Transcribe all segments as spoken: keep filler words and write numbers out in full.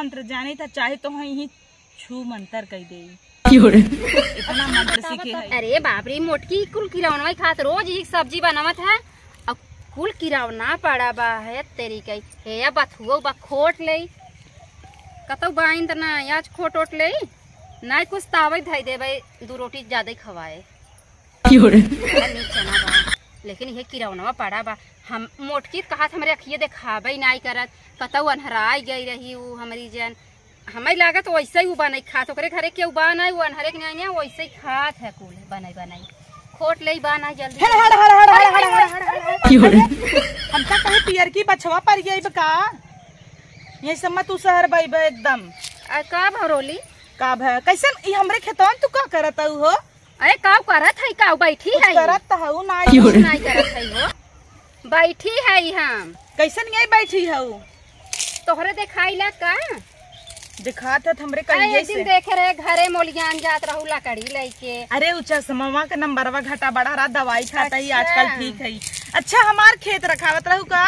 मंत्र जानी था, चाहे तो हम यही छू मंतर कई दे। क्यों रे? इतना मंत्र सीखे है। अरे बाप रे, मोटकी कुल किरौनवा खात, रोज ही सब्जी बनावत है और कुल किरौना पड़ा बा है तेरी कई। हे या बथुओ बा, खोट ले, कतौ बाइन त ना, आज खोट ओट ले, ना कुछ तावे धई देबे, दू रोटी ज्यादा खवाए। क्यों रे? बड़ा नीक चना बा, लेकिन ये किरौनवा पड़ा बा। हम मोटकी त कहत हमरे अखिए देखाबे नाई करत, कतौ अन्हराई गई रही उ हमरी जन। हमें लागत वैसे ही उ बनई खात, ओकरे घरे केहू बा नाई, उ अन्हरे के नाई, नाई, वैसे ही खात है कुल बनई बनई। खोट ले बा नाई जल्दी। हड़, हड़, हड़। क्यों रे? हमका कहे पियर की बछवा पर गई बा का? यही सब मत उ शहर बाई बा एकदम। आ, का भरोली? का भा? कैसन ई हमरे खेतवन तू का करत हऊ हो? अरे काऊ करत है, काऊ बैठी कुछ है? करत त हऊ ना। क्यों रे? कुछ नहीं करत है हो, बैठी है हम। कैसन यही बैठी हऊ? तोहरे देखाई ला का? देखात है त हमरे अरे कहिए एक दिन से। देखे रहे घरे मोलियान जात रहू लकड़ी लइके। अरे उ चश्मवा के नंबरवा घटा बढ़ा रहा, दवाई खाता ही, अच्छा। आजकल ठीक है। अच्छा हमार खेत रखावत रहू का?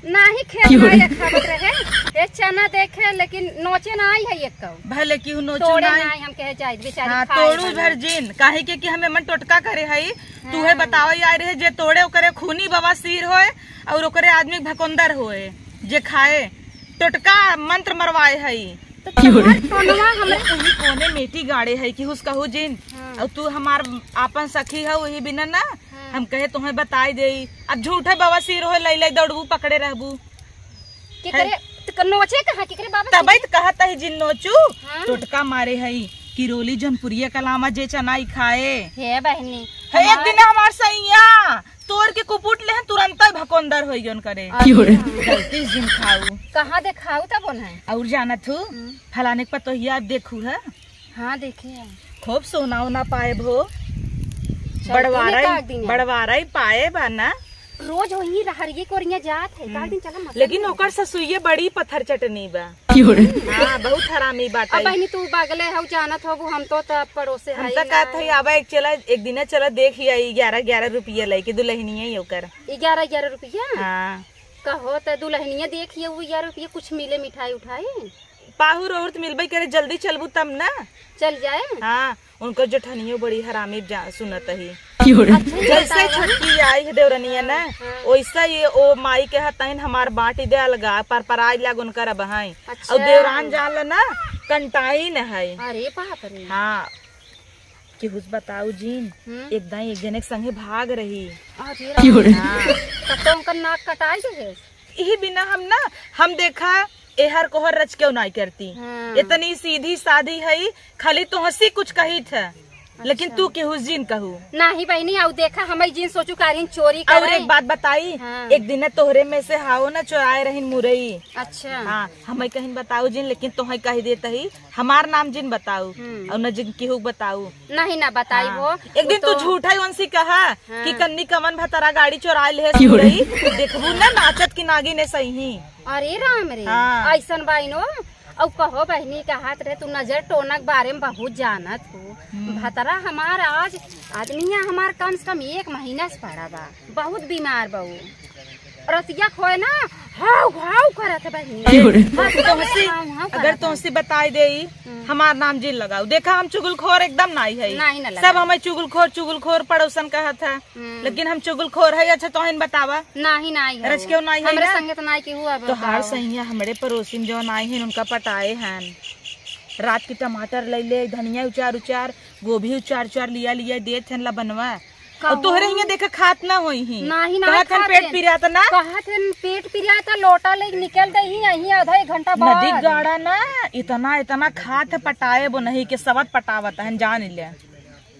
नाही खेत क्यों रे? नाही रखावत रहे। ए चना देखे लेकिन नोचे नाही है एक कऊ। भले केहू नोचू तोड़े नाही। नाही हम कहे जाइत बेचारी हाँ, खाए तोड़ू वाला। भर जिन, काहे के कि हमें मन टोटका करे हई। तू है हाँ। बतावे आए रहे जे तोड़े ओकरे खूनी बवासीर होए और ओकरे आदमी के भकोंदर होए, जे खाए टोटका मंत्र मरवाए हई। तो क्यों रे? तोहार टोनवा हमरे वही कोने मेटी गाड़े है कि हुस कहू जिन। हाँ। और तू हमार आपन सखी है वही बिना ना हाँ। हम कहे तुम्हें बताई देई। अब झूठे बवासीर होए, लई लई दौड़बू, पकड़े रहबू। केकरे, है। त क-, नोचे कहाँ, केकरे बाबा तबई के? त कहत ही जिन नोचू, हाँ। टोटका मारे हई, किरोली जौनपुरिया कलामा जे चनाई खाए। हे बहनी, है, एक हमार दिन हमार सैया तोड़ के कुपुट लेहन, तुरंतई भकोंदर होई गन करे। अरे क्यों रे? हाँ। गलती से जिन खाऊ। कहाँ देखाऊ तब उन्हें? और जानत हूँ, हम्म। फलाने के पतोहिया अब देखू है। हाँ, देखे हैं। खूब सोना ओना पाए भो। चलती बड़वारा ही, एकाध दिन। बड़वारा ही पाए बा ना। रोज वही रहरिये कोरिया जात है, एकाध दिन चला मत लेकिन लेना। ओकर ससुइये बड़ी पत्थर चटनी बा। क्यों रे? हाँ, बहुत हरामी बाटे। अब बहनी तू बगले हऊ, जानत होबू, हम तो तब पड़ोसे हम हई तो कहत ना। हई, आवा एक चला, एक दिना चला देख ही आई, ग्यारह ग्यारह रुपया लेके दुल्हनिया ही ओकर। ग्यारह ग्यारह रुपया? हाँ। कहो त दुल्हनिया देख ये, वो ग्यारह रुपया कुछ मिले मिठाई उठाई। पाहुर ओहुर त मिलबे करे, जल्दी चलबू तब ना। चल जाए। हाँ, उनकर जेठनियो बड़ी हरामी जा-, सुनत ही। क्यों रे? अच्छा, ये जैसे बतावा। छोटकी आई है देवरनिया ना, हाँ, हाँ। वैसा ये ओ माई के हतैन हमार बाँटी दे अलगा, पर पराई लाग उनकर अब हैं। अच्छा। और देवरान जाल ना, कंटाइन है। अरे बाप रे। हाँ, केहू से बताऊ जिन, हम्म। एक दाई एक जने के संगे भाग रही। अरे क्यों रे? राम। हाँ। तब तो उनकर नाक कटाई दे है। यही बिना हम ना, हम देखा, एहर कोहर रच क्यों नाई करती। हाँ। इतनी सीधी साधी है, खाली तोहसी कुछ कही थे, लेकिन अच्छा। तू केहू जिन कहू। नाही बहनी, आऊ देखा, हम जिन सोचू कारिन चोरी और करे। एक बात बताई, हाँ। एक दिन तोहरे में से हाओ ना चोराए रहिन मुरई। अच्छा। हाँ, हमें कहीं बताऊ जिन, लेकिन तोहे कह देत ही, हमार नाम जिन बताऊ, हम्म। और न जिन केहू बताऊ। नहीं ना बताई हाँ। वो, एक वो दिन तू तो झूठा ही उनसे कहा हाँ। कि कन्नी कमन भतरा गाड़ी चोरा ले है क्यों रे? सुरई, देखबू ना नाचत की नागिन है सही। अरे राम रे, हाँ। ऐसन बाइनो, और कहो बहनी कहत रहे तू नजर टोना के बारे में बहुत जानत हो। हम्म। भतरा हमार आज आदमिया हमार कम से कम एक महीना से पड़ा बा, बहुत बीमार बा उ। रतिया खोए ना, हाउ हाउ करत बहिनी। क्यों रे? हंसता तोहसी, हाउ हाउ अगर करत तोहसी बताई देई, हम्म। हमार नाम जिन लगाऊ। देखा, हम चुगलखोर एकदम नाई है। नाई ना सब लगाऊ। हमें चुगलखोर, चुगलखोर पड़ोसन कहत है। हम्म। लेकिन हम चुगलखोर है। अच्छा, तोहिन बतावा। नाही, नाही है रच वो। क्यों नाही है हमरे ना? संगे तो नाही केहू अब तोहार बताओ। सैया हमरे पड़ोसी में जौन आई हैं, उनका पटाए हैं। रात के टमाटर ले ले, धनिया उचार उचार, गोभी उचार उचार लिया लिया देत हैं लबनवा। और तोहरे हियां देखा खात ना होई ही। नाही, नाही कहत हन खात पेट हैं। पिरात ना। कहत हन पेट पिरात, लोटा ले निकल दे ही, यहीं आधा एक घंटा बाद। नदी गाड़ा ना, इतना, इतना खात है, पटाए बो नहीं के सवत पटावत हन, जान ले।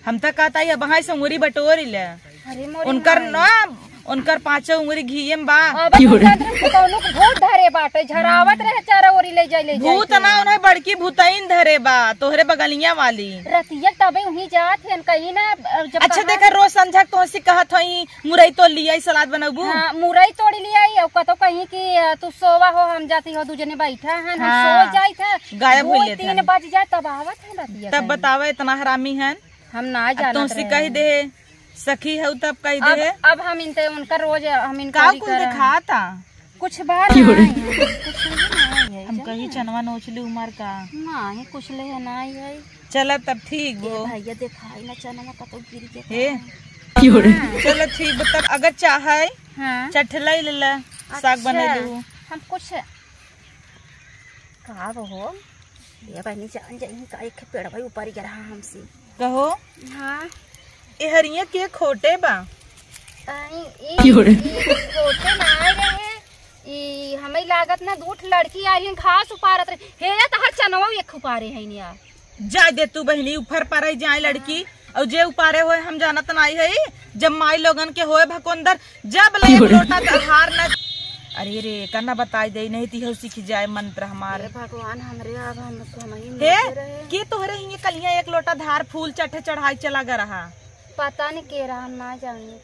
हम त कहत ही, अब हाय से उंगरी बटोरी ले। अरे मोरी उनकर माई। ना, उनकर पांचों उंगरी घीये में बा। अब की हो रे? उनका अंदर कौनो के भूत धरे बाटे, झरावत रहे चारा ओरी ले जाए, ले जाए भूत के। ना, उन्हें बड़की भूतइन धरे बा, तोहरे बगलिया वाली। रतिया तबे उहीं जात हन कहीं ना, जब अच्छा, कहा देखा, रोज संझा के तोहसे कहत हई, मुरई तोड़ लिया, सलाद बनबू? हाँ, मुरई तोड़ लिया, और कतो कहीं कि, अ, तू सोवा हो, हम जाती हो, दू जने बैठा हन, हम हाँ, सो जाइत है। गायब हो दो लेत तीन हन। बज जाए, तब आवत है रतिया तब कहीं। बतावा, इतना हरामी हन। हम ना अब जानत तुमसे रहे। कह दे, सखी हऊ तब कह अब, दे। अब हम इनते, उनका रोज हम इनका का कुल दिखाता? कुछ बात की हो रही? नहीं, कुछ नहीं। हम कही चनवा नोच ली उमर का। नाही, कुछ ले है, नाही है। चला तब ठीक ए बो। भैया, देखाई ना चनवा कतौ गिर गया हे। का। चला ठीक बो, तब अगर चाहे हाँ। चठलाई ले ला, साग अच्छा, बना लू। हम कुछ का बो हो? ये बहनी जान जाई का एक पेड़ भाई ऊपर गिरा हमसे। कहो। हाँ। ए हरिया के खोटे बा। आई, ई, क्यों रे? ई खोटे ना आए रहे। ई हमें लागत ना दू ठे लड़की आई हैं, घास उपारत रहे। हे या तहर चनवा एक उपारे हैं यार। जाए दे तू बहनी, ऊपर पर जाए लड़की, और जे उपारे होए हम जानत नाई है। जब माई लोगन के होए भकोंदर, जब ले एक लोटा धार न, अरे रे, कन्ना बताई दे, नहीं ती हो सीख जाए मंत्र हमार। हे भगवान, हमरे अब हम, हम ही हे, मिलते रहे। के तोहरे हिये कलिया एक लोटा धार फूल चढ़े चढ़ाई चला ग रहा? पता नहीं के रहा, हम ना जाने।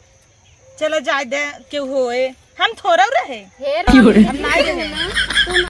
चलो जाए दे, केहू होए, हम थोड़ा रहे। हे क्यों रे? राम, हम ना रहे। तू